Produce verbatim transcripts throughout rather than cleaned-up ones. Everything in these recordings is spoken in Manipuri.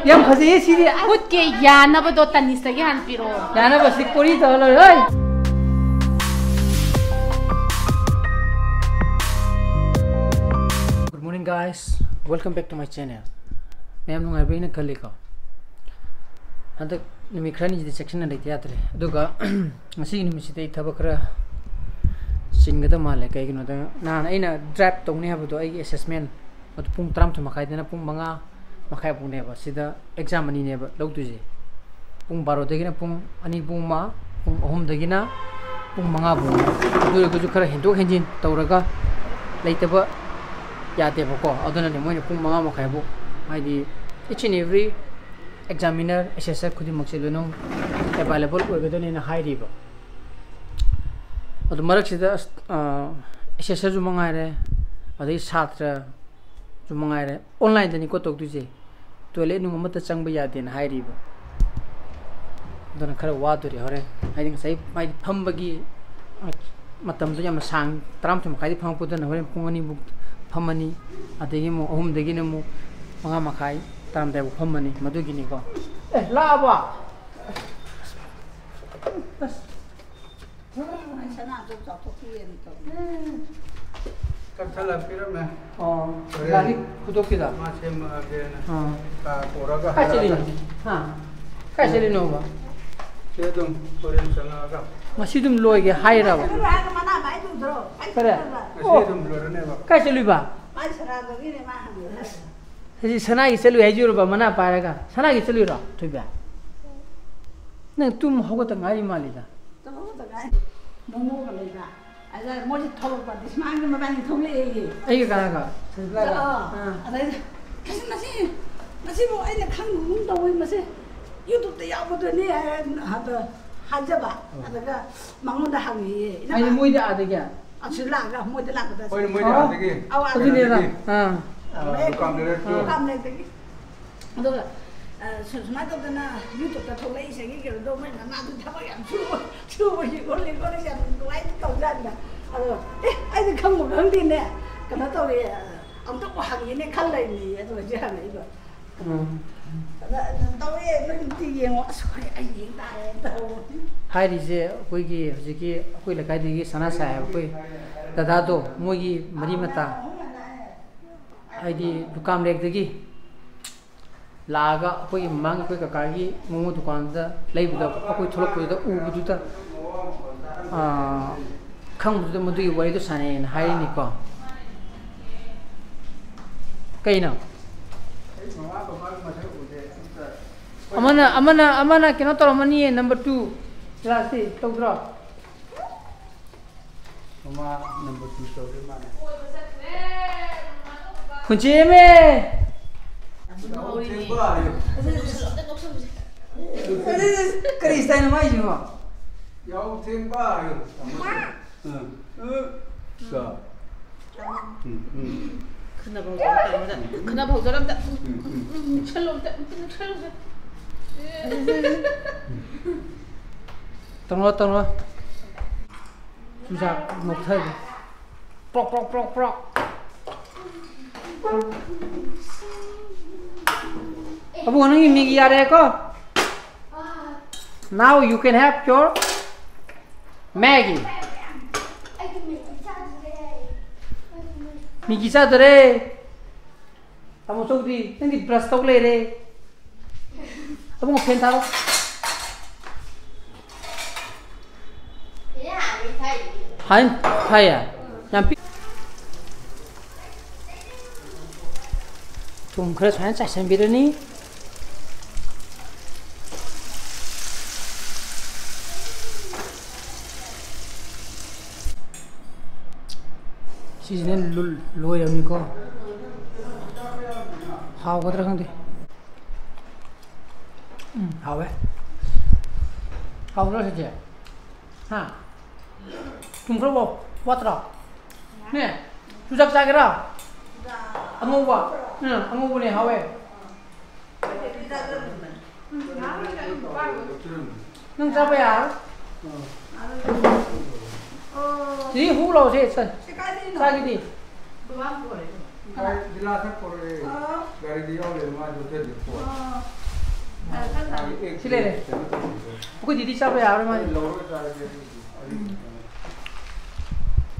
ꯌꯥꯝ ꯐꯖꯩꯌꯦ ꯁꯤꯗꯤ꯫ ꯑꯁ! ꯈꯨꯠꯀꯤ ꯌꯥꯅꯕꯗꯣ ꯇꯅꯤꯁꯇꯒꯤ ꯍꯥꯟꯅ ꯄꯤꯔꯛꯑꯣ꯫ ꯌꯥꯅꯕ ꯁꯤ ꯀꯣꯔꯤ ꯇꯧꯔ ꯂꯣꯏꯔꯦ꯫ ꯍꯩ! Good morning, guys. Welcome back to my channel. ꯃꯌꯥꯝ ꯅꯨꯡꯉꯥꯏꯕ꯭ꯔꯥ ꯍꯥꯏꯅ ꯈꯜꯂꯤꯀꯣ꯫ ꯍꯟꯗꯛ ꯅꯨꯃꯤꯠ ꯈꯔꯅꯤꯁꯤꯗꯤ ꯆꯦꯛꯁꯤꯟꯅ ꯂꯩꯇ ꯌꯥꯗ꯭ꯔꯦ꯫ ꯑꯗꯨꯒ ꯉꯁꯤꯒꯤ ꯅꯨꯃꯤꯠꯁꯤꯗꯤ ꯑꯩ ꯊꯕꯛ ꯈꯔ ꯆꯤꯟꯒꯗꯕ ꯃꯥꯜꯂꯦ꯫ ꯀꯩꯒꯤꯅꯣꯗ, ꯅꯍꯥꯟ ꯑꯩꯅ ꯗ꯭ꯔꯥꯏꯚ ꯇꯧꯅꯤ ꯍꯥꯏꯕꯗꯣ, ꯑꯩꯒꯤ ꯑꯦꯁꯦꯁꯃꯦꯟ ꯑꯗꯨ ꯄꯨꯡ ꯇꯔꯥꯃꯥꯊꯣꯏ ꯃꯈꯥꯏꯗꯅ ꯄꯨꯡ ꯃꯉꯥ ꯃꯈꯥꯏ ꯐꯥꯎꯅꯦꯕ ꯁꯤꯗ ꯑꯦꯛꯖꯥꯝ ꯑꯅꯤꯅꯦꯕ ꯂꯧꯗꯣꯏꯁꯦ꯫ ꯄꯨꯡ ꯕꯥꯔꯣꯗꯒꯤꯅ ꯄꯨꯡ ꯑꯅꯤ ꯐꯥꯎ ꯑꯃ, ꯄꯨꯡ ꯑꯍꯨꯝꯗꯒꯤꯅ ꯄꯨꯡ ꯃꯉꯥ ꯐꯥꯎ ꯑꯃ꯫ ꯑꯗꯨ ꯑꯣꯏꯔꯒꯁꯨ ꯈꯔ ꯍꯦꯟꯗꯣꯛ ꯍꯦꯟꯖꯤꯟ ꯇꯧꯔꯒ ꯂꯩꯇꯕ ꯌꯥꯗꯦꯕꯀꯣ꯫ ꯑꯗꯨꯅꯅꯦ ꯃꯣꯏꯅ ꯄꯨꯡ ꯃꯉꯥ ꯃꯈꯥꯏ ꯐꯥꯎ, ꯍꯥꯏꯗꯤ, each and every examiner, assessor ꯈꯨꯗꯤꯡꯃꯛꯁꯦ ꯂꯣꯏꯅꯃꯛ available ꯑꯣꯏꯒꯗꯣꯏꯅꯦꯅ ꯍꯥꯏꯔꯤꯕ꯫ ꯑꯗꯨ ꯃꯔꯛꯁꯤꯗ, ꯑꯁ, ꯑ, assessorꯁꯨ ꯃꯉꯥꯏꯔꯦ, ꯑꯗꯩ ꯁꯥꯇ꯭ꯔꯁꯨ ꯃꯉꯥꯏꯔꯦ, online ꯗꯅꯤꯀꯣ ꯇꯧꯗꯣꯏꯁꯦ꯫ Toilet ꯅꯨꯡ ꯑꯃꯠꯇ ꯆꯪꯕ ꯌꯥꯗꯦꯅ ꯍꯥꯏꯔꯤꯕ꯫ ꯑꯗꯨꯅ ꯈꯔ ꯋꯥꯗꯣꯔꯤ ꯍꯣꯔꯦꯟ꯫ ꯍꯥꯏꯗꯤ ꯉꯁꯥꯏ ꯃꯥꯏꯗꯤ ꯐꯝꯕꯒꯤ ꯃꯇꯝꯗꯣ ꯌꯥꯝꯅ ꯁꯥꯡ, ꯇꯔꯥꯃꯥꯊꯣꯏ ꯃꯈꯥꯏꯗꯤ ꯐꯝꯃꯛꯄꯗꯨꯅ ꯍꯣꯔꯦꯟ ꯄꯨꯡ ꯑꯅꯤꯕꯨꯛ ꯐꯝꯃꯅꯤ꯫ ꯑꯗꯒꯤ ꯑꯃꯨꯛ ꯑꯍꯨꯝꯗꯒꯤꯅ ꯑꯃꯨꯛ ꯃꯉꯥ ꯃꯈꯥꯏ, ꯇꯔꯥꯃꯥꯊꯣꯏꯕꯨꯛ ꯐꯝꯃꯅꯤ꯫ ꯃꯗꯨꯒꯤꯅꯤꯀꯣ꯫ ꯑꯦ, ꯂꯥꯛꯑꯕꯣ? ꯑꯁ꯫ ꯁꯅꯥꯗꯣ ꯆꯥꯎꯊꯣꯛꯈꯤꯒꯦꯅ ꯇꯧꯕꯅꯦ꯫ ꯀꯛꯊꯠꯂ ꯄꯤꯔꯝꯃꯦ꯫ ꯑꯣ, ꯍꯣꯔꯦꯟ ꯒꯥꯔꯤ ꯈꯨꯗꯣꯞꯀꯤꯗꯣ? ꯃꯥ ꯁꯦꯝꯃꯛꯑꯒꯦꯅ꯫ ꯑꯥ꯫ ꯀꯥ ꯄꯨꯔꯒ ꯀꯥꯏ ꯆꯠꯂꯤꯅꯣ? ꯍꯜꯂꯛꯑꯒ꯫ ꯍꯥ? ꯀꯥꯏ ꯆꯠꯂꯤꯅꯣꯕ? ꯁꯤ ꯑꯗꯨꯝ ꯍꯣꯔꯦꯟ ꯆꯪꯉꯛꯑꯒ꯫ ꯉꯁꯤ ꯑꯗꯨꯝ ꯂꯣꯏꯒꯦ ꯍꯥꯏꯔꯕ? ꯑꯗꯨ ꯍꯥꯏꯔꯒ ꯃꯅꯥ ꯃꯥꯏ ꯇꯧꯗ꯭ꯔꯣ? ꯀꯔꯤ? ꯉꯁꯤ ꯑꯣ꯫ ꯑꯗꯨꯝ ꯂꯣꯏꯔꯅꯦꯕ꯫ ꯀꯥꯏ ꯆꯠꯂꯨꯏꯕ? ꯃꯥꯏ ꯁꯅꯥꯗꯒꯤꯅꯦ ꯃꯥ ꯍꯪꯉꯤꯗꯣ꯫ ꯉꯁꯤ ꯁꯅꯥꯒꯤ ꯆꯠꯂꯨꯏ ꯍꯥꯏꯖꯤꯔꯨꯕ, ꯃꯅꯥ ꯄꯥꯏꯔꯒ? ꯁꯅꯥꯒꯤ ꯆꯠꯂꯨꯏꯔꯣ, ꯊꯣꯏꯕꯤ? ꯅꯪ ꯇꯨꯝ ꯍꯧꯒꯠꯇ ꯉꯥꯏꯔꯤ ꯃꯥꯜꯂꯤꯗ꯫ ꯇꯨꯝ ꯍꯧꯒꯠꯇ ꯉꯥꯏꯔꯤ꯫ ꯃꯣꯃꯣꯒ ꯂꯩꯕ꯫ ꯑꯗ ꯃꯣꯏꯁꯦ ꯊꯣꯛꯂꯛꯄ, ꯗꯤꯁꯃꯥꯟꯒ ꯃꯕꯥꯅꯤ ꯊꯣꯛꯂꯛꯑꯦꯌꯦ꯫ ꯑꯩꯒ ꯀꯅꯥꯒ? ꯁꯤꯜꯚꯤꯌꯥꯒ? ꯑꯥ꯫ ꯑꯥ꯫ ꯑꯗꯩꯗ, "ꯀꯩꯅꯣ ꯃꯁꯤ, ꯃꯁꯤꯕꯨ ꯑꯩꯅ ꯈꯪꯕꯒꯨꯝ ꯇꯧꯏ, ꯃꯁꯤ YouTube-ꯇ ꯌꯥꯎꯕꯗꯨꯅꯤ" ꯍꯥꯏꯔ ꯑꯗ ꯍꯥꯏꯖꯕ꯫ ꯑꯥ꯫ ꯑꯗꯨꯒ ꯃꯉꯣꯟꯗ ꯍꯪꯉꯦꯌꯦ꯫ ꯏꯅꯝꯃ, ꯍꯥꯏꯗꯤ ꯃꯣꯏꯗꯤ ꯑꯥꯗꯒꯤ? ꯑꯁꯤ ꯂꯥꯛꯑꯒ, ꯃꯣꯏꯗ ꯂꯥꯛꯄꯗ꯫ ꯍꯣꯏꯅꯦ, ꯃꯣꯏꯗꯤ ꯑꯣ꯫ ꯑꯥꯗꯒꯤ꯫ ꯑꯧ, ꯑꯥꯗꯒꯤ꯫ ꯑꯗꯨꯅꯦꯕ꯫ ꯑꯥ꯫ ꯑꯥ, ꯂꯩꯔꯛ-, ꯗꯨꯀꯥꯟ ꯂꯩꯔꯛꯇꯨ꯫ ꯑꯥ꯫ ꯗꯨꯀꯥꯟ ꯂꯩꯔꯛꯇꯒꯤ꯫ ꯑꯗꯨꯒ, ꯑ, ꯁꯨ-, ꯁꯨꯃꯥꯏꯅ ꯇꯧꯗꯅ YouTube-ꯇ ꯊꯣꯛꯂꯛꯏꯁꯤꯒꯤ ꯀꯩꯅꯣꯗꯣ, ꯃꯣꯏ ꯃꯃꯥꯗꯨ ꯊꯕꯛ ꯌꯥꯝ ꯁꯨꯕ, ꯁꯨꯕꯒꯤ ꯈꯣꯠꯂꯤ ꯈꯣꯠꯂꯤ ꯌꯥꯝ ꯅꯨꯡꯉꯥꯏꯅ ꯇꯧꯖꯥꯠꯅꯤꯗ꯫ ꯑꯗꯣ, "ꯑꯦ, ꯑꯩꯗꯤ ꯈꯪꯕꯨ ꯈꯪꯗꯦꯅꯦ, ꯀꯩꯅꯣ ꯇꯧꯔꯦ, ꯑ, ꯑꯃꯨꯛꯇꯕꯨ ꯍꯪꯒꯦꯅꯦ ꯈꯜ ꯂꯩꯔꯤꯅꯦ", ꯑꯗꯨ ꯍꯧꯖꯤꯛ ꯍꯪꯉꯛꯏꯕ꯫ ꯎꯝ꯫ ꯇꯧꯋꯦ, ꯅꯪ ꯑꯝꯇ ꯌꯦꯡꯉꯣ꯫ ꯑꯁ, ꯍꯣꯏ, ꯑꯩ ꯌꯦꯡ ꯇꯥꯔꯦ ꯇꯧꯕꯅꯤ꯫ ꯍꯥꯏꯔꯤꯁꯦ ꯑꯩꯈꯣꯏꯒꯤ ꯍꯧꯖꯤꯛꯀꯤ ꯑꯩꯈꯣꯏ ꯂꯩꯀꯥꯏꯗꯒꯤ ꯁꯅꯥ ꯁꯥꯏ ꯍꯥꯏꯕ ꯑꯩꯈꯣꯏ ꯗꯗꯥꯗꯣ, ꯃꯣꯏꯒꯤ ꯃꯔꯤ ꯃꯇꯥ, ꯍꯥꯏꯗꯤ ꯗꯨꯀꯥꯟ ꯂꯦꯛꯇꯒꯤ ꯂꯥꯛꯑꯒ ꯑꯩꯈꯣꯏꯒꯤ ꯃꯃꯥꯡꯒꯤ ꯑꯩꯈꯣꯏ ꯀꯀꯥꯒꯤ ꯃꯣꯃꯣ ꯗꯨꯀꯥꯟꯗ ꯂꯩꯕꯗꯣ ꯑꯩꯈꯣꯏ ꯊꯣꯛꯂꯛꯄꯗꯨꯗ ꯎꯕꯗꯨꯗ, ꯑꯥ, ꯈꯪꯕꯗꯨꯗ ꯃꯗꯨꯒꯤ ꯋꯥꯔꯤꯗꯣ ꯁꯥꯟꯅꯩꯌꯦꯅ ꯍꯥꯏꯔꯤꯅꯤꯀꯣ꯫ ꯀꯩꯅꯣ? ꯑꯃꯅ, ꯑꯃꯅ, ꯑꯃꯅ ꯀꯩꯅꯣ ꯇꯧꯔꯝꯃꯅꯤꯌꯦ, number two class ꯁꯤ ꯇꯧꯗ꯭ꯔꯣ? ꯃꯃꯥ number two ꯇꯧꯔꯦ ꯃꯥꯅ꯫ ꯍꯨꯟꯆꯦꯝꯃꯦ! ꯌꯥꯍꯧ ꯊꯦꯡꯕ ꯍꯥꯏꯌꯨ꯫ ꯀꯔꯤ style ꯅꯣ ꯃꯥꯏꯁꯤꯕꯣ? ꯌꯥꯍꯧ ꯊꯦꯡꯕ ꯍꯥꯏꯌꯨ꯫ ꯎꯝ꯫ ꯎꯝ꯫ ꯎꯝ꯫ ꯎꯝ꯫ ꯈꯟꯅꯕ ꯍꯧꯖꯔꯝꯗ, ꯈꯟꯅꯕ ꯍꯧꯖꯔꯝꯗ꯫ ꯎꯝ, ꯎꯝ꯫ ꯎꯝ, ꯅꯛꯁꯜꯂꯣ ꯑꯝꯇ, ꯑꯝꯇ ꯅꯛꯁꯜꯂꯣ꯫ ꯇꯧꯔꯣ, ꯇꯧꯔꯣ꯫ ꯆꯨꯖꯥꯛ ꯃꯨꯛꯊꯒꯦ꯫ ꯄ꯭ꯔꯣꯛ, ꯄ꯭ꯔꯣꯛ, ꯄ꯭ꯔꯣꯛ, ꯄ꯭ꯔꯣꯛ꯫ ꯑꯕꯨꯡꯉꯣ, ꯅꯪꯒꯤ ꯃꯦꯒꯤ ꯌꯥꯔꯦꯀꯣ? Now you can have your Maggi꯫ ꯃꯦꯒꯤ ꯆꯥꯗꯣꯔꯦ꯫ ꯇꯥꯃꯣ ꯆꯧꯗꯤ, ꯅꯪꯗꯤ brush ꯇꯧ ꯂꯩꯔꯦ꯫ ꯑꯕꯨꯡꯉꯣ, fan ꯊꯥꯔꯣ꯫ ꯍꯥꯏ, ꯊꯥꯏꯌꯦ꯫ ꯌꯥꯝ ꯄꯤꯛ-, ꯊꯨꯝ ꯈꯔ ꯁꯨꯃꯥꯏꯅ ꯆꯥꯏꯁꯤꯟꯕꯤꯔꯅꯤ꯫ ꯁꯤꯁꯤꯅ ꯂꯨ-, ꯂꯣꯏꯔꯕꯅꯤꯀꯣ꯫ ꯍꯥꯎꯒꯗ꯭ꯔꯥ ꯈꯪꯗꯦ꯫ ꯎꯝ, ꯍꯥꯎꯋꯦ꯫ ꯍꯥꯎꯕ꯭ꯔꯣ ꯁꯤꯁꯦ? ꯍꯥ? ꯊꯨꯝ ꯈꯔ ꯋꯥ-, ꯋꯥꯠꯇ꯭ꯔꯣ? ꯅꯦ? ꯆꯨꯖꯥꯛ ꯆꯥꯒꯦꯔꯥ? ꯑꯉꯧꯕ? ꯎꯝ, ꯑꯉꯧꯕꯅꯦ, ꯍꯥꯎꯋꯦ꯫ ꯅꯪ ꯆꯥꯕ ꯌꯥꯔꯣꯏ? ꯁꯤ ꯍꯨ ꯂꯥꯎꯁꯦ, ꯆꯥ-, ꯆꯥꯒꯤꯗꯤ꯫ ꯒꯥꯔꯤ ꯗꯤꯂꯥꯁꯇ ꯄꯣꯔꯛꯑꯦ꯫ ꯒꯥꯔꯤꯗꯤ ꯌꯥꯎꯔꯦ, ꯃꯥ ꯌꯣꯠꯁꯤꯜꯂꯦ ꯄꯣꯔꯛꯑꯦ꯫ ꯁꯤ ꯂꯩꯔꯦ꯫ ꯑꯩꯈꯣꯏ ꯗꯤꯗꯤ ꯆꯥꯕ ꯌꯥꯔꯔꯣꯏ ꯃꯥꯗꯤ꯫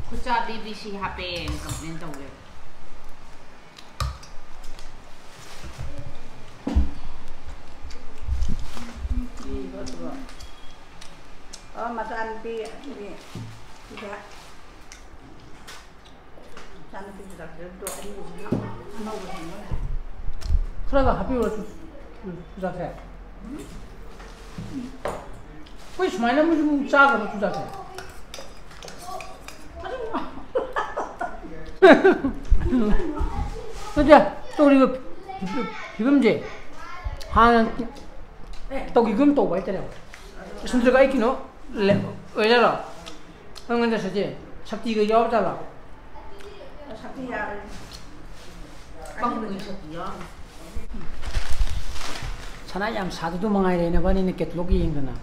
ꯈꯨꯠꯆꯥ ꯕꯤ ꯕꯤ ꯁꯤ ꯍꯥꯞꯄꯦꯅ complain ꯇꯧ ꯂꯩꯔꯦ꯫ ꯑꯣ, ꯃꯆꯥꯅꯨꯄꯤ ꯑꯅꯤ ꯁꯤꯗ꯫ ꯏꯆꯥꯅꯨꯄꯤ ꯆꯨꯖꯥꯛꯁꯦ ꯑꯗꯣ ꯑꯅꯤꯁꯤꯅ ꯑꯅꯧꯕ ꯁꯦꯝꯕ ꯌꯥꯏ꯫ ꯈꯔꯒ ꯍꯥꯞꯄꯤꯔꯨꯔꯣ ꯆꯨ-, ꯆꯨꯖꯥꯛꯁꯦ꯫ ꯑꯩꯈꯣꯏ ꯁꯨꯃꯥꯏꯅ ꯑꯃꯁꯨ ꯑꯃꯨꯛ ꯆꯥꯈ꯭ꯔꯕ ꯆꯨꯖꯥꯛꯁꯦ꯫ ꯅꯠꯇꯦ, ꯇꯧꯔꯤꯕ ꯐꯤꯕꯝꯁꯦ ꯍꯥꯟꯅ ꯇꯧꯈꯤꯒꯨꯝ ꯇꯧꯕ ꯍꯥꯏꯇꯥꯔꯦ꯫ ꯁꯨꯝ ꯇꯧꯔꯒ ꯑꯩ ꯀꯩꯅꯣ ꯂꯦ-, ꯑꯣꯏꯖꯥꯠꯂꯣ? ꯑꯩꯉꯣꯟꯗ ꯁꯤꯁꯦ ꯁꯛꯇꯤꯒ ꯌꯥꯎꯔ ꯖꯥꯠꯂꯣ? ꯁꯛꯇꯤ ꯌꯥꯎꯔꯦ꯫ ꯄꯪꯕꯒꯤ ꯁꯛꯇꯤ ꯌꯥꯎꯔꯦ꯫ ꯁꯅꯥ ꯌꯥꯝ ꯁꯥꯗꯗꯣ ꯃꯉꯥꯏꯔꯦ, ꯅꯕꯥꯅꯤꯅ catalog ꯌꯦꯡꯗꯅ꯫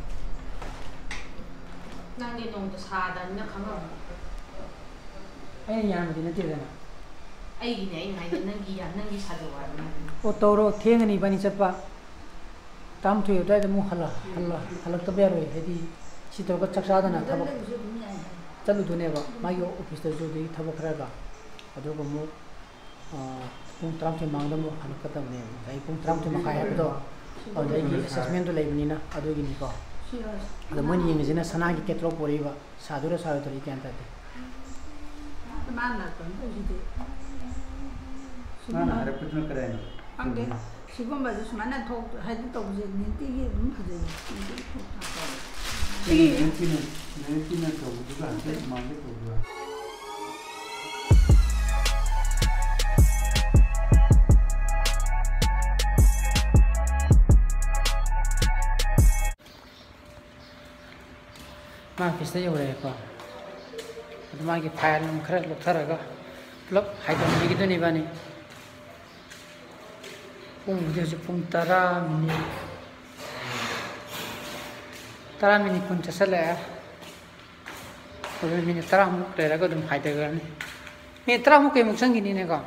ꯅꯪꯗꯤ ꯅꯣꯡꯃꯇ ꯁꯥꯗꯕꯅꯤꯅ ꯈꯪꯉꯝꯃꯣꯏ꯫ ꯑꯩꯅ ꯌꯥꯟꯕꯗꯤ ꯅꯠꯇꯦꯗꯅ꯫ ꯑꯩꯒꯤꯅꯦ ꯑꯩꯅ ꯍꯥꯏꯗꯤ, ꯅꯪꯒꯤ ꯌꯥ-, ꯅꯪꯒꯤ ꯁꯥꯖꯧ ꯍꯥꯏꯕ ꯅꯠꯇꯦ꯫ ꯑꯣ, ꯇꯧꯔꯣ, ꯊꯦꯡꯉꯅꯤ ꯏꯕꯥꯅꯤ ꯆꯠꯄ꯫ ꯇꯔꯥꯃꯥꯊꯣꯏ ꯑꯗꯨꯋꯥꯏꯗ ꯑꯃꯨꯛ ꯍꯜꯂ-, ꯍꯜꯂ-, ꯍꯜꯂꯛꯇꯕ ꯌꯥꯔꯣꯏ꯫ ꯍꯥꯏꯗꯤ ꯁꯤ ꯇꯧꯔꯒ ꯆꯥꯛ ꯆꯥꯗꯅ ꯊꯕꯛ ꯆꯠꯂꯨꯗꯣꯏꯅꯦꯕ, ꯃꯥꯒꯤ office ꯇꯁꯨ ꯑꯗꯨꯒꯤ ꯊꯕꯛ ꯈꯔꯒ꯫ ꯑꯗꯨꯒ ꯑꯃꯨꯛ, ꯑ, ꯄꯨꯡ ꯇꯔꯥꯃꯥꯊꯣꯏ ꯃꯃꯥꯡꯗ ꯑꯃꯨꯛ ꯍꯜꯂꯛꯀꯗꯕꯅꯦꯕ꯫ ꯉꯁꯥꯏ ꯄꯨꯡ ꯇꯔꯥꯃꯥꯊꯣꯏ ꯃꯈꯥꯏ ꯍꯥꯏꯕꯗꯣ, ꯑꯗꯨꯗ ꯑꯩꯒꯤ assessment ꯇꯣ ꯂꯩꯕꯅꯤꯅ ꯑꯗꯨꯒꯤꯅꯤꯀꯣ꯫ ꯑꯗꯣ ꯃꯣꯏꯅ ꯌꯦꯡꯉꯤꯁꯤꯅ ꯁꯅꯥꯒꯤ catalog ꯄꯣꯔꯛꯏꯕ, ꯁꯥꯗꯣꯏꯔꯥ ꯁꯥꯔꯣꯏꯗꯣꯏꯔꯥ ꯒ꯭ꯌꯥꯟ ꯇꯥꯗꯦ꯫ ꯃꯥꯅ ꯀꯩꯅꯣ ꯇꯧꯔꯤꯁꯤꯗꯤ꯫ ꯃꯥꯅ ꯍꯥꯏꯔꯛꯄꯗꯨꯅ ꯀꯗꯥꯏꯅꯣ? ꯈꯪꯗꯦ꯫ ꯁꯤꯒꯨꯝꯕꯁꯦ ꯁꯨꯃꯥꯏꯅ ꯊꯣꯛ-, ꯍꯥꯏꯗꯤ ꯇꯧꯕꯁꯦ ꯅꯤꯇꯤꯒꯤ ꯑꯗꯨꯝ ꯐꯖꯩꯌꯦ꯫ ꯅꯤꯇꯤꯒꯤ ꯊꯣꯛ ꯊꯥꯛ ꯇꯧꯋꯦ꯫ ꯁꯤꯒꯤ ꯅꯤꯇꯤꯅ, ꯅꯤꯇꯤꯅ ꯇꯧꯕꯗꯨꯒ ꯍꯟꯗꯛ ꯃꯥꯟꯗ ꯇꯧꯕꯗꯨꯒ꯫ ꯃꯥ office ꯇ ꯌꯧꯔꯛꯑꯦꯀꯣ꯫ ꯑꯗꯨ ꯃꯥꯒꯤ file ꯅꯨꯡ ꯈꯔ ꯂꯧꯊꯔꯒ ꯄꯨꯂꯞ ꯍꯥꯏꯗꯣꯛꯅꯈꯤꯗꯣꯏꯅꯤ ꯏꯕꯥꯅꯤ꯫ ꯄꯨꯡꯕꯨꯗꯤ ꯍꯧꯖꯤꯛ ꯄꯨꯡ ꯇꯔꯥ minute, ꯇꯔꯥ minute ꯀꯨꯟ ꯆꯠꯁꯜꯂꯛꯑꯦ꯫ ꯑꯗꯨ minute ꯇꯔꯥꯃꯨꯛ ꯂꯩꯔꯒ ꯑꯗꯨꯝ ꯍꯥꯏꯊꯈ꯭ꯔꯅꯤ꯫ Minute ꯇꯔꯥꯃꯨꯛ ꯀꯩꯃꯨꯛ ꯆꯪꯈꯤꯅꯤꯅꯦꯀꯣ꯫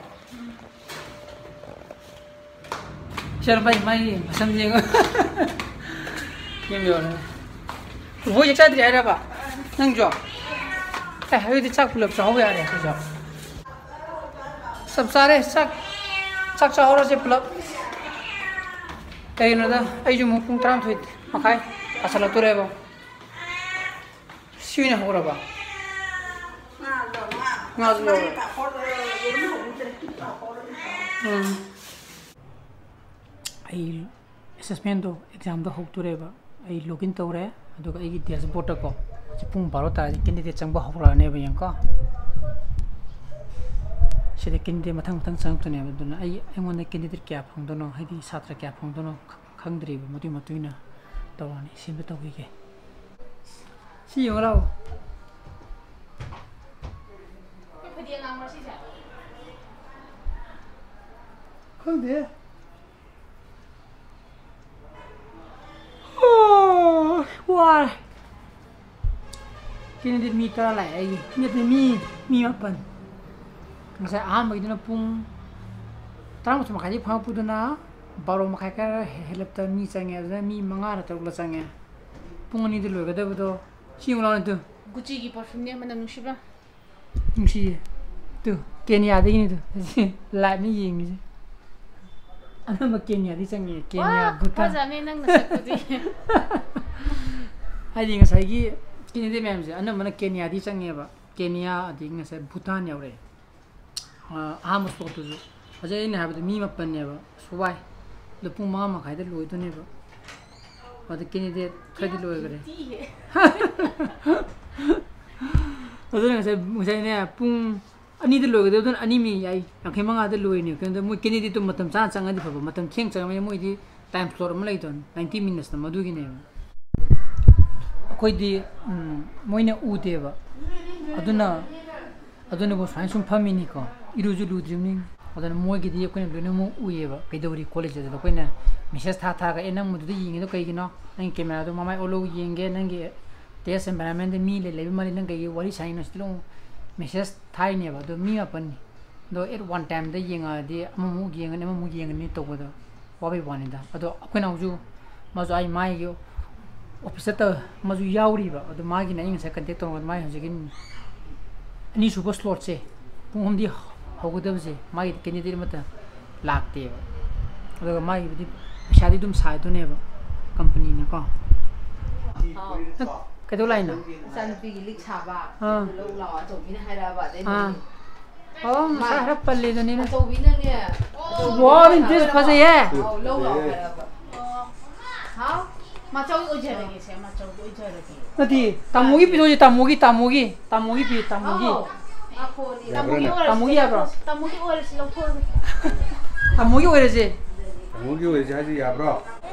ꯆꯠꯂꯣ ꯚꯥꯏ, ꯃꯥꯏ ꯃꯁꯝ ꯌꯦꯡꯉꯣ꯫ ꯌꯨꯝ ꯌꯧꯔꯦ꯫ ꯕꯣꯏ ꯆꯥꯛ ꯆꯥꯗ꯭ꯔꯤ ꯍꯥꯏꯔꯕ ꯅꯪꯁꯨ? ꯑꯦ, ꯑꯗꯨꯗꯤ ꯆꯥꯛ ꯄꯨꯂꯞ ꯆꯥꯍꯧ ꯌꯥꯔꯦ ꯑꯩꯈꯣꯏꯁꯨ꯫ ꯆꯞ ꯆꯥꯔꯦ꯫ ꯆꯥꯛ ꯆꯥꯛ ꯆꯥꯍꯧꯔꯁꯦ ꯄꯨꯂꯞ꯫ ꯀꯩꯒꯤꯅꯣꯗ, ꯑꯩꯁꯨ ꯑꯃꯨꯛ ꯄꯨꯡ ꯇꯔꯥꯃꯥꯊꯣꯏ ꯃꯈꯥꯏ ꯇꯥꯁꯜꯂꯛꯇꯣꯔꯦꯕ꯫ ꯁꯤ ꯑꯣꯏꯅ ꯍꯧꯔꯕ? ꯉꯥꯁꯨ ꯂꯧꯔꯦ꯫ ꯎꯝ꯫ ꯑꯩ ꯑꯦꯁꯦꯁꯃꯦꯟꯗꯣ, ꯑꯦꯛꯖꯥꯝꯗꯣ ꯍꯧꯗꯣꯔꯦꯕ꯫ ꯑꯩ ꯂꯣꯒꯏꯟ ꯇꯧꯔꯦ, ꯑꯗꯨꯒ ꯑꯩꯒꯤ ꯗꯦꯁꯕꯣꯔꯗꯇꯀꯣ ꯍꯧꯖꯤꯛ ꯄꯨꯡ ꯕꯥꯔꯣ ꯇꯥꯔꯗꯤ ꯀꯦꯟꯗꯤꯗꯦꯠ ꯆꯪꯕ ꯍꯧꯔꯛꯑꯅꯦꯕ, ꯌꯦꯡꯉꯨꯀꯣ꯫ ꯁꯤꯗ ꯀꯦꯟꯗꯤꯗꯦꯠ ꯃꯊꯪ ꯃꯊꯪ ꯆꯪꯉꯛꯇꯣꯏꯅꯦꯕ꯫ ꯑꯗꯨꯅ ꯑꯩ, ꯑꯩꯉꯣꯟꯗ ꯀꯦꯟꯗꯤꯗꯦꯠ ꯀꯌꯥ ꯐꯪꯗꯣꯏꯅꯣ, ꯍꯥꯏꯗꯤ ꯁꯥꯇ꯭ꯔ ꯀꯌꯥ ꯐꯪꯗꯣꯏꯅꯣ ꯈ-, ꯈꯪꯗ꯭ꯔꯤꯕ꯫ ꯃꯗꯨꯒꯤ ꯃꯇꯨꯡ ꯏꯟꯅ ꯇꯧꯔꯛꯑꯅꯤ꯫ ꯁꯤꯝꯇ ꯇꯧꯈꯤꯒꯦ꯫ ꯁꯤ ꯌꯦꯡꯉꯨ ꯂꯥꯎ꯫ ꯈꯪꯗꯦ꯫ ꯑꯣ, ꯋꯥꯔꯦ꯫ ꯀꯦꯟꯗꯤꯗꯦꯠ ꯃꯤ ꯇꯔꯥ ꯂꯥꯛꯑꯦ ꯑꯩꯒꯤ꯫ ꯅꯠꯇꯦ, ꯃꯤ, ꯃꯤ ꯃꯥꯄꯟ꯫ ꯉꯁꯥꯏ ꯑꯍꯥꯟꯕꯒꯤꯗꯨꯅ ꯄꯨꯡ ꯇꯔꯥꯃꯥꯊꯣꯏ ꯃꯈꯥꯏꯗꯒꯤ ꯐꯪꯉꯛꯄꯗꯨꯅ ꯕꯥꯔꯣ ꯃꯈꯥꯏ ꯈꯔ ꯍꯦꯜꯂꯞꯇ ꯃꯤ ꯆꯪꯉꯦ꯫ ꯑꯗꯨꯅ ꯃꯤ ꯃꯉꯥꯔ ꯇꯔꯨꯛꯂ ꯆꯪꯉꯦ꯫ ꯄꯨꯡ ꯑꯅꯤꯗ ꯂꯣꯏꯒꯗꯕꯗꯣ꯫ ꯁꯤ ꯌꯦꯡꯉꯨ ꯂꯥꯎꯅꯦ ꯇꯨ꯫ ꯒꯨꯆꯤꯒꯤ ꯄꯔꯐ꯭ꯌꯨꯝꯅꯦ, ꯃꯅꯝ ꯅꯨꯡꯁꯤꯕ꯭ꯔꯥ? ꯅꯨꯡꯁꯤꯌꯦ꯫ ꯇꯨ, ꯀꯦꯅꯤꯌꯥꯗꯒꯤꯅꯤ ꯇꯨ꯫ ꯂꯥꯏꯞꯅꯤ ꯌꯦꯡꯉꯤꯁꯦ꯫ ꯑꯅꯝꯕ ꯀꯦꯅꯤꯌꯥꯗꯤ ꯆꯪꯉꯦ꯫ ꯀꯦꯅꯤꯌꯥ, ꯋꯥ, ꯚꯨꯇꯥꯟ꯫ ꯐꯖꯅꯤ ꯅꯪ ꯅꯁꯛꯇꯨꯗꯤ꯫ ꯍꯥꯏꯗꯤ ꯉꯁꯥꯏꯒꯤ ꯀꯦꯟꯗꯤꯗꯦꯠ ꯃꯌꯥꯝꯁꯦ ꯑꯅꯝꯕꯅ ꯀꯦꯅꯤꯌꯥꯗꯤ ꯆꯪꯉꯦꯕ꯫ ꯀꯦꯅꯤꯌꯥ, ꯑꯗꯒꯤ ꯉꯁꯥꯏ ꯚꯨꯇꯥꯟ ꯌꯥꯎꯔꯛꯑꯦ꯫ ꯑ, ꯑꯍꯥꯟꯕ ꯁ꯭ꯂꯣꯠꯇꯨꯁꯨ꯫ ꯍꯧꯖꯤꯛ ꯑꯩꯅ ꯍꯥꯏꯕꯗꯣ ꯃꯤ ꯃꯥꯄꯟꯅꯦꯕ꯫ ꯑꯁ, ꯋꯥꯏ꯫ ꯑꯗꯣ ꯄꯨꯡ ꯃꯉꯥ ꯃꯈꯥꯏꯗ ꯂꯣꯏꯗꯣꯏꯅꯦꯕ꯫ ꯑꯗ ꯀꯦꯟꯗꯤꯗꯦꯠ ꯈꯔꯗꯤ ꯂꯣꯏꯈ꯭ꯔꯦ꯫ ꯑꯗꯨꯅ ꯉꯁꯥꯏ, ꯉꯁꯥꯏꯅꯦ, ꯄꯨꯡ ꯑꯅꯤꯗ ꯂꯣꯏꯒꯗꯕꯗꯨꯅ ꯑꯅꯤ ꯃꯤꯅꯤꯠ ꯌꯥꯏ, ꯌꯥꯡꯈꯩ ꯃꯉꯥꯗ ꯂꯣꯏꯔꯤꯅꯦ꯫ ꯀꯩꯅꯣꯗ ꯃꯣꯏ ꯀꯦꯟꯗꯤꯗꯦꯠꯇꯣ ꯃꯇꯝ ꯆꯥꯅ ꯆꯪꯉꯗꯤ ꯐꯕ, ꯃꯇꯝ ꯊꯦꯡ ꯆꯪꯉꯕꯅꯤꯅ ꯃꯣꯏꯗꯤ ꯇꯥꯏꯝ ꯁ꯭ꯂꯣꯠ ꯑꯃ ꯂꯩꯗꯣꯏꯅꯤ, ꯅꯥꯏꯟꯇꯤ ꯃꯤꯅꯠꯁꯅ, ꯃꯗꯨꯒꯤꯅꯦꯕ꯫ ꯑꯩꯈꯣꯏꯗꯤ, ꯎꯝ, ꯃꯣꯏꯅ ꯎꯗꯦꯕ꯫ ꯑꯗꯨꯅ, ꯑꯗꯨꯅꯕꯨ ꯁꯨꯃꯥꯏꯅ ꯁꯨꯝ ꯐꯝꯃꯤꯅꯤꯀꯣ꯫ ꯏꯔꯨꯁꯨ ꯂꯨꯗ꯭ꯔꯤꯕꯅꯤ꯫ ꯑꯗꯨꯅ ꯃꯣꯏꯒꯤꯗꯤ ꯑꯩꯈꯣꯏꯅ ꯂꯣꯏꯅꯃꯛ ꯎꯏꯌꯦꯕ, ꯀꯩꯗꯧꯔꯤ ꯈꯣꯠꯂꯤꯁꯦ꯫ ꯑꯗꯨꯗ ꯑꯩꯈꯣꯏꯅ ꯃꯦꯁꯦꯖ ꯊꯥ ꯊꯥꯔꯒ, "ꯑꯦ, ꯅꯪ ꯃꯗꯨꯗ ꯌꯦꯡꯉꯤꯗꯣ ꯀꯩꯒꯤꯅꯣ? ꯅꯪꯒꯤ ꯀꯦꯃꯦꯔꯥꯗꯣ ꯃꯃꯥꯏ ꯑꯣꯜꯂꯣ ꯌꯦꯡꯒꯦ, ꯅꯪꯒꯤ ꯇꯦꯁ ꯑꯦꯟꯚꯥꯏꯔꯣꯟꯃꯦꯟꯗ ꯃꯤ ꯂꯩ-, ꯂꯩꯕ ꯃꯥꯜꯂꯤ, ꯅꯪ ꯀꯩꯒꯤ ꯋꯥꯔꯤ ꯁꯥꯟꯅꯩꯅꯣ?" ꯁꯤꯗ ꯑꯃꯨꯛ ꯃꯦꯁꯦꯖ ꯊꯥꯔꯤꯅꯦꯕ꯫ ꯑꯗꯣ ꯃꯤ ꯃꯥꯄꯟꯅꯤ꯫ ꯑꯗꯣ at one time ꯗ ꯌꯦꯡꯉꯛꯑꯗꯤ ꯑꯃꯃꯨꯛ ꯌꯦꯡꯒꯅꯤ, ꯑꯃꯃꯨꯛ ꯌꯦꯡꯒꯅꯤ ꯇꯧꯕꯗꯣ꯫ ꯋꯥꯕꯩ ꯋꯥꯅꯤꯗ꯫ ꯑꯗꯣ ꯑꯩꯈꯣꯏꯅ ꯍꯧꯖꯤꯛ ꯃꯥꯁꯨ ꯑꯩ ꯃꯥꯒꯤ ꯑꯣꯐꯤꯁꯇ ꯇꯧ-, ꯃꯥꯁꯨ ꯌꯥꯎꯔꯤꯕ꯫ ꯑꯗꯣ ꯃꯥꯒꯤꯅ ꯑꯩ ꯉꯁꯥꯏ ꯀꯟꯇꯦꯛ ꯇꯧꯔꯒ ꯃꯥꯒꯤ ꯍꯧꯖꯤꯛꯀꯤ ꯑꯅꯤꯁꯨꯕ ꯁ꯭ꯂꯣꯠꯁꯦ ꯄꯨꯡ ꯑꯍꯨꯝꯗꯤ ꯍꯧꯒꯗꯕꯁꯦ ꯃꯥꯒꯤ ꯀꯦꯟꯗꯤꯗꯦꯠ ꯑꯃꯠꯇ ꯂꯥꯛꯇꯦꯕ꯫ ꯑꯗꯨꯒ ꯃꯥꯒꯤꯕꯨꯗꯤ ꯄꯩꯁꯥꯗꯤ ꯑꯗꯨꯝ ꯁꯥꯗꯣꯏꯅꯦꯕ ꯀꯝꯄꯅꯤꯅꯀꯣ꯫ ꯑꯥꯎ꯫ ꯅꯪ ꯀꯩꯗꯧ ꯂꯥꯛꯏꯅꯣ? ꯏꯆꯥꯅꯨꯄꯤꯒꯤ ꯂꯤꯛ ꯁꯥꯕ ꯑꯥ꯫ ꯂꯧ ꯂꯥꯛꯑꯣ ꯑꯆꯧꯕꯤꯅ ꯍꯥꯏꯔꯛꯑꯕ꯫ ꯑꯗꯩ ꯑꯥ꯫ ꯃꯣꯏꯒꯤ ꯑꯣ, ꯃꯁꯥ ꯈꯔ ꯄꯜꯂꯤꯗꯨꯅꯤꯅꯦ꯫ ꯑꯆꯧꯕꯤꯅꯅꯦ, ꯑꯆꯧꯕꯤꯅ ꯋꯥꯎ, ꯏꯟꯇ꯭ꯔꯦꯁ ꯐꯖꯩꯍꯦ꯫ ꯑꯧ, ꯂꯧ ꯂꯥꯛꯑꯣ ꯍꯥꯏꯔꯛꯑꯕ꯫ ꯍꯥꯎ? ꯃꯆꯧ ꯑꯣꯏꯖꯔꯒꯦꯁꯦ, ꯃꯆꯧ ꯑꯣꯏꯖꯔꯒꯦ꯫ ꯅꯠꯇꯦ, ꯇꯥꯃꯣꯒꯤ ꯄꯤꯊꯣꯛꯁꯤ, ꯇꯥꯃꯣꯒꯤ, ꯇꯥꯃꯣꯒꯤ, ꯇꯥꯃꯣꯒꯤ꯫ ꯑꯧ, ꯉꯥꯈꯣꯅꯦ꯫ ꯇꯥꯃꯣꯒꯤ ꯌꯥꯕ꯭ꯔꯣ? ꯑꯣꯏꯔꯁꯤ ꯇꯥꯃꯣꯒꯤ ꯂꯧꯊꯣꯛ-, ꯑꯣꯏꯔꯁꯤ ꯂꯧꯊꯣꯛꯑꯒꯦ꯫ ꯇꯥꯃꯣꯒꯤ ꯑꯣꯏꯔꯁꯦ꯫ ꯇꯥꯃꯣꯒꯤ ꯑꯣꯏꯔꯁꯦ ꯍꯥꯏꯁꯦ ꯌꯥꯕ꯭ꯔꯣ?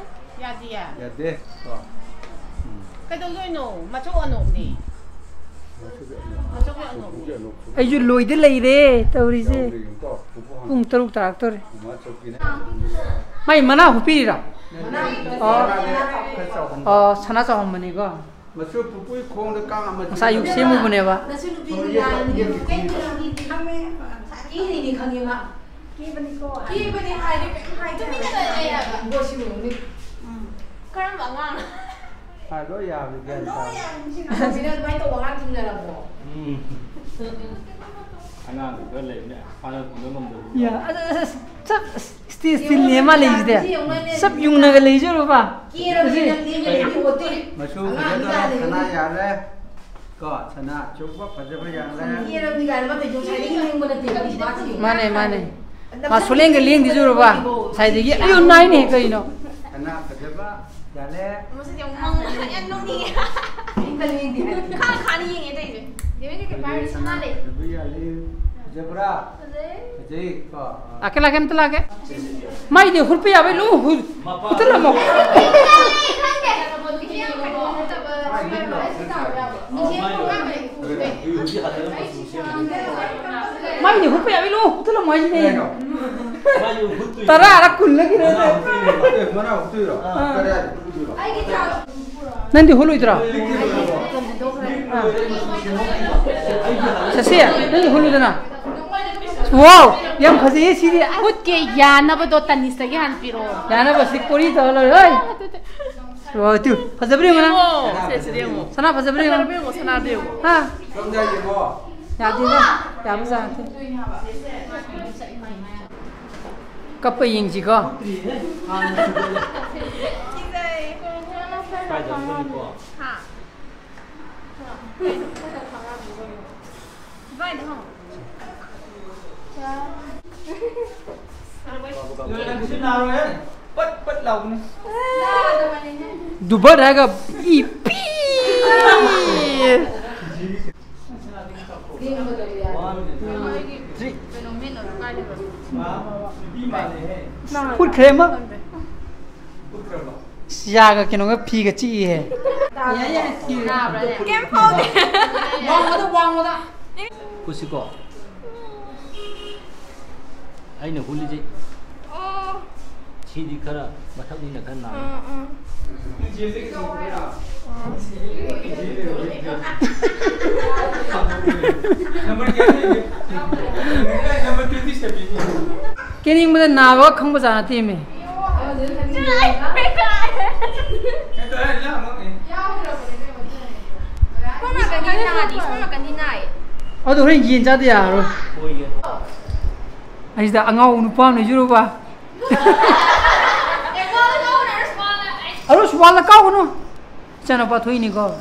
ꯌꯥꯗꯤꯌꯦ꯫ ꯌꯥꯗꯦ꯫ ꯀꯣ꯫ ꯎꯝ꯫ ꯀꯩꯗꯧꯗꯣꯏꯅꯣ? ꯃꯆꯧ ꯑꯅꯣꯞꯅꯦ꯫ ꯃꯆꯧꯒꯤ ꯑꯅꯣꯞꯅꯦ꯫ ꯑꯩꯁꯨ ꯂꯣꯏꯗ ꯂꯩꯔꯦ ꯇꯧꯔꯤꯁꯦ꯫ ꯌꯥꯎꯔꯦ, ꯌꯦꯡꯉꯨꯀꯣ꯫ ꯄꯨꯄꯨ ꯍꯥꯟꯅ꯫ ꯄꯨꯡ ꯇꯔꯨꯛ ꯇꯥꯔꯛꯇꯧꯔꯦ꯫ ꯃꯃꯥ ꯆꯧꯀꯤꯅꯦ꯫ ꯃꯥꯏ ꯃꯅꯥ ꯍꯨꯠꯄꯤꯔꯤꯔꯣ? ꯃꯅꯥ ꯍꯨꯠꯄꯤꯔꯤꯔꯣ? ꯑꯣ꯫ ꯈꯔ ꯆꯥꯎꯍꯟꯕ꯫ ꯑꯣ, ꯁꯅꯥ ꯆꯥꯎꯍꯟꯕꯅꯤꯀꯣ꯫ ꯃꯆꯨ ꯄꯨꯄꯨꯒꯤ ꯈꯣꯡꯗ ꯀꯥꯡ ꯑꯃ ꯉꯁꯥꯏ ꯑꯌꯨꯛ ꯆꯤꯛꯄ꯫ ꯁꯦꯝꯃꯨꯕꯅꯦꯕ꯫ ꯅꯆꯟꯅꯨꯄꯤꯒꯤ ꯂꯥꯏ ꯀꯦꯔꯤꯅꯤ ꯈꯪꯉꯦ ꯃꯥ꯫ ꯀꯦꯕꯅꯤꯀꯣ꯫ ꯀꯦꯕꯅꯤ ꯍꯥꯏꯗꯤ ꯀꯩꯝ ꯍꯥꯏꯗꯦ ꯍꯥꯏꯕ꯫ ꯇꯨꯃꯤꯟꯅ ꯂꯩ ꯍꯥꯏꯕ꯫ ꯕꯣꯠ ꯁꯤꯕ ꯅꯨꯃꯤꯠ꯫ ꯎꯝ꯫ ꯀꯔꯝꯕ ꯑꯉꯥꯡ? ꯍꯥꯏ ꯂꯣꯏ ꯌꯥꯕꯅꯤ, ꯒ꯭ꯌꯥꯟ ꯇꯥꯕ꯫ ꯑꯆꯧꯕꯤꯅ ꯑꯗꯨꯃꯥꯏꯅ ꯇꯧꯕ ꯑꯉꯥꯡ ꯊꯦꯡꯅꯔꯕꯣ? ꯎꯝ꯫ ꯑꯉꯥꯡꯗꯤ ꯈꯔ ꯂꯩꯕꯅꯦ, ꯐꯥꯅ ꯄꯨꯕ ꯉꯝꯗꯕ꯫ ꯌꯥ, ꯑꯁ, ꯑꯁ, ꯑꯁ, ꯆꯞ, ꯁ꯭ꯇꯦꯖ ꯇꯤꯟꯅꯦ ꯃꯥ ꯂꯩꯁꯤꯗꯤ꯫ ꯆꯞ ꯌꯨꯡꯅꯒ ꯂꯩꯖꯔꯨꯕ꯫ ꯀꯦꯔꯕꯅꯤ ꯅꯪꯗꯤ, ꯌꯦꯡꯕꯤꯄꯣꯠꯇꯦ꯫ ꯃꯆꯨ ꯑꯉꯥꯡ ꯐꯖꯗꯣꯔꯦ, ꯃꯆꯥ ꯁꯅꯥ ꯂꯩꯕꯅꯤ꯫ ꯌꯥꯜꯂꯦ꯫ ꯀꯣ, ꯁꯅꯥ ꯑꯆꯧꯕ ꯐꯖꯕ ꯌꯥꯜꯂꯦ꯫ ꯀꯦꯔꯕꯅꯤ ꯀꯥꯏꯅ ꯃꯥ ꯀꯩꯁꯨ ꯉꯁꯥꯏꯗꯒꯤ ꯂꯦꯡꯕ ꯅꯠꯇꯦ, ꯃꯥꯗꯤ꯫ ꯃꯥꯅꯦ, ꯃꯥꯅꯦ꯫ ꯃꯥ ꯁꯨꯂꯦꯡꯒ ꯂꯦꯡꯗꯦ ꯖꯨꯔꯨꯕ꯫ ꯉꯁꯥꯏꯗꯒꯤ ꯑꯌꯨꯛ ꯅꯥꯏꯅꯦ ꯀꯩꯅꯣ꯫ ꯁꯅꯥ ꯐꯖꯕ ꯌꯥꯜꯂꯦ꯫ ꯃꯁꯤꯗꯤ ꯌꯥꯝ ꯃꯪꯉꯦ, ꯌꯥꯝ ꯅꯣꯛꯅꯤꯡꯉꯦ꯫ ꯑꯝꯇ ꯂꯦꯡꯗꯦ ꯍꯥꯏꯕ꯫ ꯈꯥ ꯈꯥꯅ ꯌꯦꯡꯉꯦ ꯇꯧꯔꯤꯁꯦ꯫ ꯗꯦꯕꯤꯠꯀꯤ ꯀꯦꯄꯥꯔ ꯁꯅꯥ ꯂꯩ꯫ ꯐꯖꯕ ꯌꯥꯜꯂꯦ꯫ ꯐꯖꯕ꯭ꯔꯥ? ꯐꯖꯩ꯫ ꯐꯖꯩ, ꯀꯣ꯫ ꯑꯥ꯫ ꯂꯥꯛꯀꯦ, ꯂꯥꯛꯀꯦ, ꯑꯝꯇ ꯂꯥꯛꯀꯦ꯫ ꯃꯥꯏꯗꯤ ꯍꯨꯠꯄ ꯌꯥꯕꯩ ꯂꯣꯏ ꯍꯨꯠ-, ꯍꯨꯠꯇꯠꯂꯝꯃꯣ꯫ ꯃꯥꯏꯗꯤ ꯍꯨꯠꯄ ꯌꯥꯕꯩ ꯂꯣꯏ ꯍꯨꯠꯇꯠꯂꯝꯃꯣ ꯍꯥꯏꯁꯤꯅꯦ꯫ ꯀꯩꯅꯣ? ꯇꯔꯥꯔ ꯀꯨꯟꯂ ꯀꯩꯅꯣ? ꯑꯦ, ꯃꯅꯥ ꯍꯨꯠꯇꯣꯏꯔꯣ? ꯑꯥ꯫ ꯀꯗꯥꯏꯗ ꯍꯨꯠꯇꯣꯏꯅꯣ? ꯅꯪꯗꯤ ꯍꯨꯠꯂꯣꯏꯗ꯭ꯔꯣ? ꯁꯁꯤ, ꯅꯪꯗꯤ ꯍꯨꯠꯂꯨꯗꯅ꯫ ꯋꯥꯎ! ꯌꯥꯝ ꯐꯖꯩꯌꯦ ꯁꯤꯗꯤ꯫ ꯑꯁ! ꯈꯨꯠꯀꯤ ꯌꯥꯅꯕꯗꯣ ꯇꯅꯤꯁꯇꯒꯤ ꯍꯥꯟꯅ ꯄꯤꯔꯛꯑꯣ꯫ ꯌꯥꯅꯕ ꯁꯤ ꯀꯣꯔꯤ ꯇꯧꯔ ꯂꯣꯏꯔꯦ꯫ ꯍꯣꯏ! ꯋꯥꯎ, ꯇꯨ, ꯐꯖꯕ꯭ꯔꯥ ꯌꯦꯡꯉꯨ ꯅꯪ? ꯌꯦꯡꯉꯣ, ꯁꯦ, ꯁꯤꯗ ꯌꯦꯡꯉꯣ꯫ ꯁꯅꯥ ꯐꯖꯕ꯭ꯔꯥ ꯌꯦꯡꯉꯨ꯫ ꯐꯖꯕ꯭ꯔꯥ ꯌꯦꯡꯉꯣ, ꯁꯅꯥꯗꯣ ꯌꯦꯡꯉꯣ꯫ ꯍꯥ? ꯌꯥꯗꯦꯗ, ꯌꯥꯕꯖꯥꯠ ꯅꯠꯇꯦ꯫ ꯀꯞꯄ ꯌꯦꯡꯁꯤꯀꯣ꯫ ꯍꯥ? ꯅꯣꯏ ꯅꯪꯁꯨ ꯅꯥꯔꯣꯏꯍꯦ꯫ ꯄꯠ ꯄꯠ ꯂꯥꯎꯕꯅꯦ꯫ ꯗꯨꯕꯠ ꯍꯥꯏꯒ ꯏ ꯄꯤ꯫ ꯐꯨꯠꯈ꯭ꯔꯦ ꯑꯃ꯫ ꯌꯥꯒ ꯀꯩꯅꯣꯒ ꯐꯤꯒ ꯆꯤꯛꯏꯍꯦ꯫ ꯀꯩꯝ ꯐꯥꯎꯗꯦ꯫ ꯋꯥꯡꯃꯗ, ꯋꯥꯡꯃꯗ꯫ ꯄꯨꯁꯤꯀꯣ꯫ ꯑꯩꯅ ꯍꯨꯜꯂꯤꯁꯦ꯫ ꯑꯣ꯫ ꯁꯤꯗꯤ ꯈꯔ ꯃꯊꯛꯅꯤꯅ ꯈꯔ ꯅꯥꯏ꯫ ꯑꯥ, ꯑꯥ꯫ ꯅꯝꯕꯔ ꯀꯌꯥ ꯂꯩꯒꯦ? Number twenty seven꯫ ꯀꯦꯅꯤꯡꯕꯗ ꯅꯥꯕ ꯈꯪꯕ ꯖꯥꯠ ꯅꯠꯇꯦꯃꯦ꯫ ꯁꯣꯝ ꯅꯥꯀꯟꯗꯤ ꯅꯥꯗꯤ, ꯁꯣꯝ ꯅꯥꯀꯟꯗꯤ ꯅꯥꯏ꯫ ꯑꯗꯨ ꯍꯣꯔꯦꯟ ꯌꯦꯟ ꯆꯥꯗ ꯌꯥꯔꯔꯣꯏ꯫ ꯑꯁꯤꯗ ꯑꯉꯥꯎ ꯅꯨꯄꯥ ꯑꯃ ꯂꯩꯖꯔꯨꯕ꯫ ꯑꯔꯨꯁ ꯋꯥꯜꯗ ꯀꯥꯎꯒꯅꯨ꯫ ꯏꯆꯥꯅꯨꯄꯥ ꯊꯣꯛꯏꯅꯤꯀꯣ꯫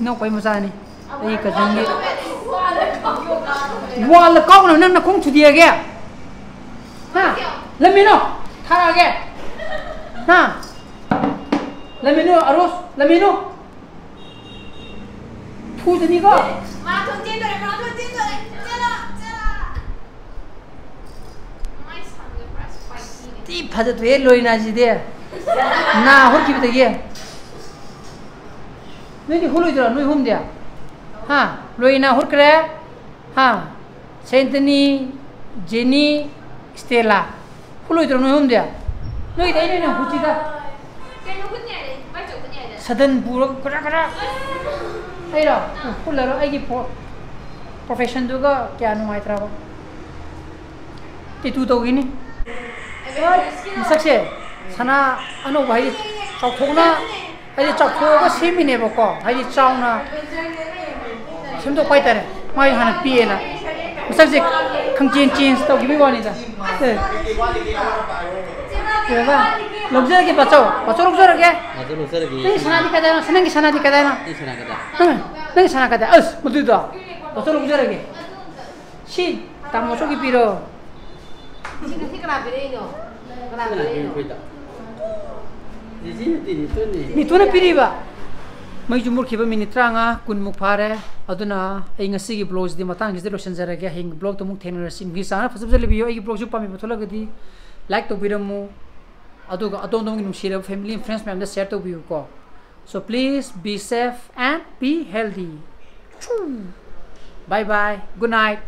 ꯏꯅꯥꯎꯄꯥꯒꯤ ꯃꯆꯥꯅꯤ꯫ ꯑꯩꯒꯤ ꯀꯖꯤꯟꯒꯤ꯫ ꯋꯥꯜꯗ ꯀꯥꯎꯒꯅꯨ, ꯅꯪ ꯅꯈꯣꯡ ꯊꯨꯗꯦꯛꯑꯒꯦ꯫ ꯍꯥ? ꯂꯝꯃꯤꯅꯣ? ꯊꯥꯔꯛꯑꯒꯦ꯫ ꯍꯥ? ꯂꯝꯃꯤꯅꯣ, ꯑꯔꯨꯁ, ꯂꯝꯃꯤꯅꯣ꯫ ꯐꯨꯗꯅꯤꯀꯣ꯫ ꯃꯥ ꯊꯣꯡ ꯆꯦꯟꯗꯣꯔꯦ, ꯃꯥ ꯊꯣꯡ ꯆꯦꯟꯗꯣꯔꯦ꯫ ꯆꯦꯜꯂꯣ, ꯆꯦꯜꯂꯣ꯫ ꯃꯥꯏ ꯁꯝꯗꯣ ꯄꯨꯔꯥ spicy ꯅꯦ꯫ ꯊꯤ ꯐꯖꯊꯣꯛꯑꯦ ꯂꯣꯏꯅꯥꯁꯤꯗꯤ꯫ ꯅꯥ ꯍꯨꯠꯈꯤꯕꯗꯒꯤ꯫ ꯅꯣꯏꯗꯤ ꯍꯨꯠꯂꯣꯏꯗ꯭ꯔꯣ, ꯅꯣꯏ ꯑꯍꯨꯝꯗꯤ? ꯍꯥ? ꯂꯣꯏꯅꯥ ꯍꯨꯠꯈ꯭ꯔꯦ? ꯍꯥ? ꯁꯦꯟꯇꯅꯤ, ꯖꯦꯅꯤ, ꯏꯁꯇꯦꯂꯥ꯫ ꯍꯨꯠꯂꯣꯏꯗ꯭ꯔꯣ ꯅꯣꯏ ꯑꯍꯨꯝꯗꯤ? ꯅꯣꯏꯗꯤ ꯑꯩꯅ ꯑꯣꯏꯅ ꯍꯨꯠꯁꯤꯗ꯫ ꯀꯩꯅꯣ ꯍꯨꯠꯅꯤ ꯍꯥꯏꯗꯥꯏ? ꯕꯥꯏ ꯆꯧ ꯍꯨꯠꯅꯤ ꯍꯥꯏꯗꯥꯏ? ꯁꯗꯟ ꯄꯨꯔꯒ ꯈꯔ ꯈꯔ꯫ ꯑꯩꯔꯣ? ꯍꯨꯠꯂꯔꯣꯏ, ꯑꯩꯒꯤ ꯄ꯭ꯔꯣ-, profession ꯗꯨꯒ ꯀꯌꯥ ꯅꯨꯡꯉꯥꯏꯇ꯭ꯔꯕ꯫ ꯏꯇꯨ ꯇꯧꯈꯤꯅꯤ꯫ ꯃꯁꯛꯁꯦ ꯁꯅꯥ ꯑꯅꯧꯕ, ꯍꯥꯏꯗꯤ ꯆꯥꯎꯊꯣꯛꯅ, ꯍꯥꯏꯗꯤ ꯆꯥꯎꯊꯣꯛꯑꯒ ꯁꯦꯝꯃꯤꯅꯦꯕꯀꯣ, ꯍꯥꯏꯗꯤ ꯆꯥꯎꯅ ꯁꯦꯝꯗꯣꯛꯄ ꯍꯥꯏꯇꯥꯔꯦ꯫ ꯃꯥꯏ ꯍꯥꯟꯅ ꯄꯤꯛꯑꯦꯅ ꯃꯁꯛꯁꯦ ꯈꯪꯆꯦꯟ ꯆꯦꯟꯖ ꯇꯧꯈꯤꯕꯒꯤ ꯋꯥꯅꯤꯗ꯫ ꯑꯦ꯫ ꯀꯩ ꯍꯥꯏꯕ? ꯂꯧꯖꯔꯒꯦ ꯕꯥꯆꯧ, ꯕꯥꯆꯧ ꯂꯧꯖꯔꯒꯦ꯫ ꯕꯥꯆꯧ ꯂꯧꯖꯔꯒꯦ꯫ ꯅꯪꯒꯤ ꯁꯅꯥꯗꯤ ꯀꯗꯥꯏꯅꯣ? ꯅꯪꯒꯤ ꯁꯅꯥꯗꯤ ꯀꯗꯥꯏꯅꯣ? ꯑꯩ ꯁꯅꯥ ꯀꯗꯥꯏ? ꯅꯪ, ꯅꯪꯒꯤ ꯁꯅꯥ ꯀꯗꯥꯏ? ꯑꯁ, ꯃꯗꯨꯗꯣ ꯕꯥꯆꯧ ꯂꯧꯖꯔꯒꯦ꯫ ꯁꯤ ꯇꯥꯃꯣ ꯆꯧꯀꯤ ꯄꯤꯔꯣ꯫ ꯁꯤ ꯉꯁꯤ ꯀꯅꯥ ꯄꯤꯔꯛꯏꯅꯣ? ꯀꯅꯥ ꯄꯤꯔꯛꯏꯅꯣ? ꯅꯤꯇꯨꯅ ꯄꯤꯔꯤꯕ꯫ ꯃꯩꯁꯨ ꯃꯨꯠꯈꯤꯕ ꯃꯤꯅꯤꯠ ꯇꯔꯥꯃꯉꯥ, ꯀꯨꯟꯃꯨꯛ ꯐꯥꯔꯦ꯫ ꯑꯗꯨꯅ ꯑꯩ ꯉꯁꯤꯒꯤ ꯕ꯭ꯂꯣꯒꯁꯤꯗꯤ ꯃꯇꯥꯡꯁꯤꯗ ꯂꯣꯏꯁꯤꯟꯖꯔꯒꯦ꯫ ꯍꯌꯦꯡ ꯕ꯭ꯂꯣꯒꯇ ꯑꯃꯨꯛ ꯊꯦꯡꯅꯔꯁꯤ꯫ ꯅꯨꯡꯁꯤ ꯆꯥꯟꯅ ꯐꯖ ꯐꯖ ꯂꯩꯕꯤꯌꯨ꯫ ꯑꯩꯒꯤ ꯕ꯭ꯂꯣꯒꯁꯨ ꯄꯥꯝꯕꯤꯕ ꯊꯣꯛꯂꯒꯗꯤ ꯂꯥꯏꯛ ꯇꯧꯕꯤꯔꯝꯃꯨ꯫ ꯑꯗꯨꯒ ꯑꯗꯣꯝ ꯑꯗꯣꯝꯒꯤ ꯅꯨꯡꯁꯤꯔꯕ ꯐꯦꯃꯤꯂꯤ ꯑꯦꯟ ꯐ꯭ꯔꯦꯟꯁ ꯃꯌꯥꯝꯗ ꯁꯤꯌꯔ ꯇꯧꯕꯤꯌꯨꯀꯣ꯫ So please be safe and be healthy. Bye bye. Good night.